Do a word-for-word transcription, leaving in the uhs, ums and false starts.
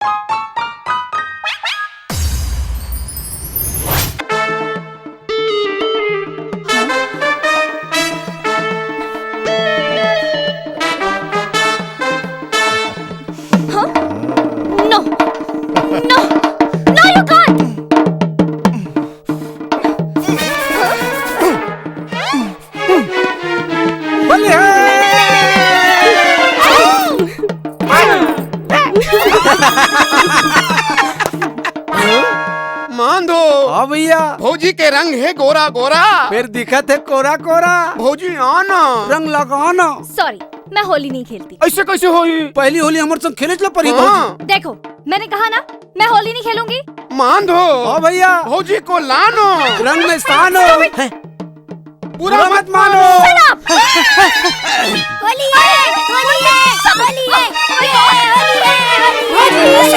Huh? No. No. No, you can't. मांधो। हाँ भैया। भौजी के रंग हे गोरा गोरा। फिर दिखत हे कोरा कोरा। भौजी आना। रंग लगाना। सॉरी, मैं होली नहीं खेलती। ऐसे कैसे होई? पहली होली हमर संग खेले ला परी हाँ। भौजी। देखो, मैंने कहा ना, मैं होली नहीं खेलूंगी। मांधो। हाँ भैया। भौजी को लानो। रंग में स्थान हो। बुरा मत मानो। होली है, होली है, होली है, होली है, होली है, होली है।